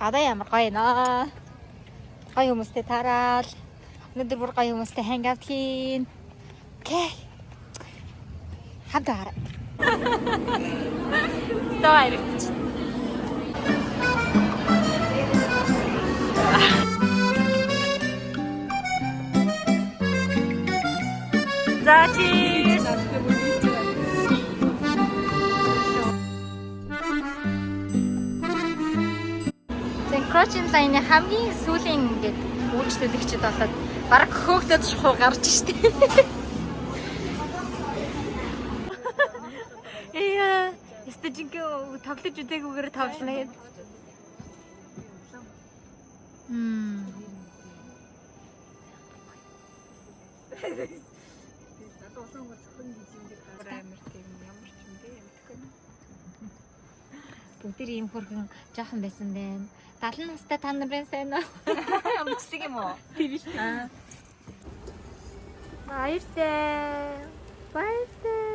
Одоо ямар гоё наа. Гоё хүмүүстэй таарал. Өнөөдөр бүр гоё хүмүүстэй hang out хийн. Okay. Хамт хараа. Стоо харагдчих. За, cheers. Зэн Crocin Line-ы хамгийн сүүлийн ингээд үйлчлүүлэгчд болоод бараг хөөгдөд шухуу гарч штэ. Яа, өстө жинхэнэ тоглож үзээгүйгээр тоглоно гэд. Мм. Надад улаан гол зөвхөн гэж юм дээр амар тийм ямар ч юм бэ мэдгүй юм. Бүгд ийм хөрхөн жоохон байсан байна. 70 настай та нарын сайн уу? Өмчлөг юм уу? Тийм шүү. Баяртай. Баяртай.